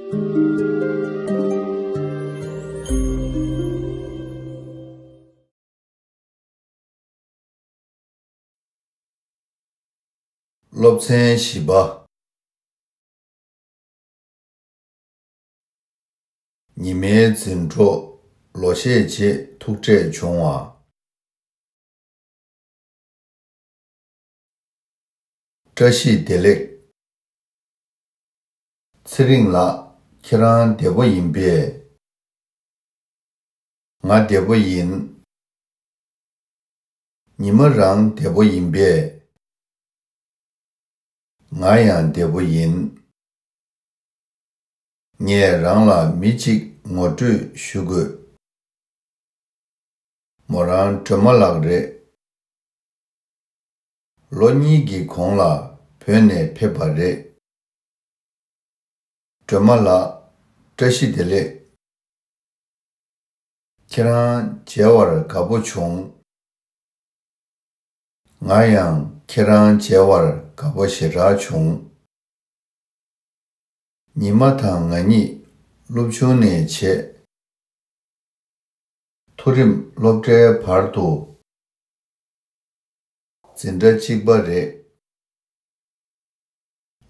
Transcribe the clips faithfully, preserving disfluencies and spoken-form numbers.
སློབ་ཚན་བཞི་པ། ཉི་མའི་འཛིན་གྲོགས་ལོ་ཤས་རྗེས་ཐུག་འཕྲད་བྱུང་བ། བཀྲ་ཤིས་བདེ་ལེགས། ཚེ་རིང་ལགས། ཁྱེད་རང་བདེ་པོ་ཡིན་པས། ང་བདེ་པོ་ཡིན། ཉི་མ་རང་བདེ་པོ་ཡིན་པས། ང་ཡང་བདེ་པོ་ཡིན། ངས་རང་ལ་མི་གཅིག་ངོ་སྤྲོད་ཞུ་དགོས། མོ་རང་སྒྲོལ་མ་ལགས་རེད། ལོ་གཉིས་ཀྱི་གོང་ལ་བོད་ནས་ཕེབས་པ་རེད། སྒྲོལ་མ་ལགས། བཀྲ་ཤིས་བདེ་ལེགས། ཁྱེད་རང་མཇལ་བར་དགའ་པོ་བྱུང་། ང་ཡང་ཁྱེད་རང་མཇལ་བར་དགའ་པོ་ཞེ་དྲག་བྱུང་། ཉི་མ་དང་ང་གཉིས་སློབ་ཆུང་ནས་བྱས། མཐོ་རིམ་སློབ་གྲྭའི་བར་དུ་འཛིན་གྲྭ་གཅིག་པ་རེད།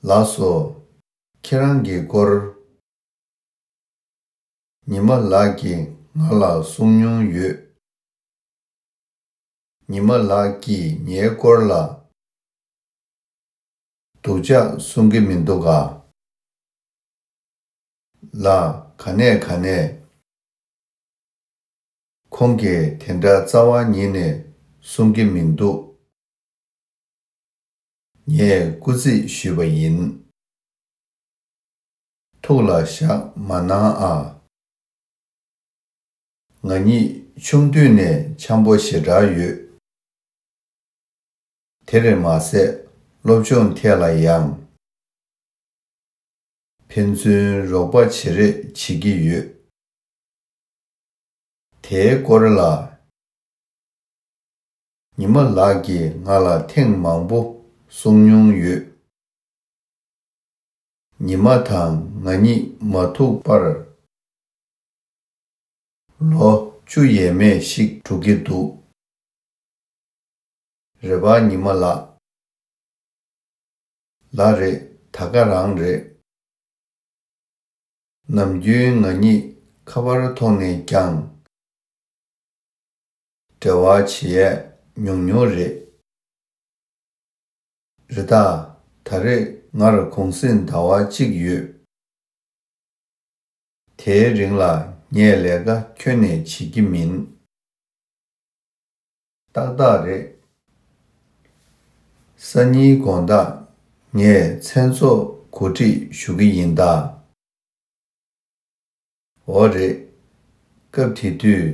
ལགས་སོ། ཁྱེད་རང་གི་སྐོར། ཉི་མ་ལགས་ཀྱིས་ང་ལ་གསུང་མྱོང་ཡོད། ཉི་མ་ལགས་ཀྱིས་ངའི་སྐོར་ལ་སྡུག་ཅག་གསུང་གི་མི་འདུག་ག་ལ། ག་ནས་ག་ནས། ཁོང་གིས་དེ་འདྲ་རྩ་བ་ཉིད་ནས་གསུང་གི་མི་འདུག་ངས་སྐུ་རྩེད་ཞུས་པ་ཡིན། ཐུགས་ལ་བཞག་མ་གནང་ཨ། ང་གཉིས་ཆུང་དུས་ནས་འཆམ་པོ་ཞེ་དྲག་ཡོད། དེར་མ་ཟད་སློབ་སྦྱོང་ཐད་ལ་ཡང་ཕན་ཚུན་རོགས་པ་བྱེད་རེས་བྱེད་ཀྱི་ཡོད། དེའི་སྐོར་ལ་ཉི་མ་ལགས་ཀྱིས་ང་ལ་ཐེངས་མང་པོ་གསུངས་མྱོང་ཡོད། ཉི་མ་དང་ང་གཉིས་མ་ཐུག་པར་ལོ་བཅུ་ཡས་མས་ཤིག་འགྲོ་གི་འདུག་རེད་པ་ཉི་མ་ལགས། ལགས་རེད། ད་ག་རང་རེད། ནམ་རྒྱུན་ང་གཉིས་ཁ་པར་ཐོག་ནས་ཀྱང་འབྲེལ་བ་བྱེད་ཡས་ཉུང་ཉུང་རེད། རེད་ད། ད་རེས་ངར་གུང་སེང་ཟླ་བ་གཅིག་ཡོད། དེའི་རིང་ལ་ངས་ལས་ཀ་ཁྱོན་ནས་བྱེད་ཀྱི་མིན། ཏག་ཏག་རེད། སང་ཉིན་དགོང་དག་ངས་མཚན་ཚོགས་གོ་སྒྲིག་ཞུ་གི་ཡིན་ད། འོ་རེད། སྐབས་དེ་དུས་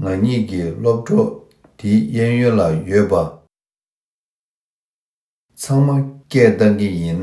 ང་གཉིས་ཀྱི་སློབ་གྲོགས་འདིའི་གཡས་གཡོན་ལ་ཡོད་པ་ཚང་མ་སྐད་བཏང་གི་ཡིན།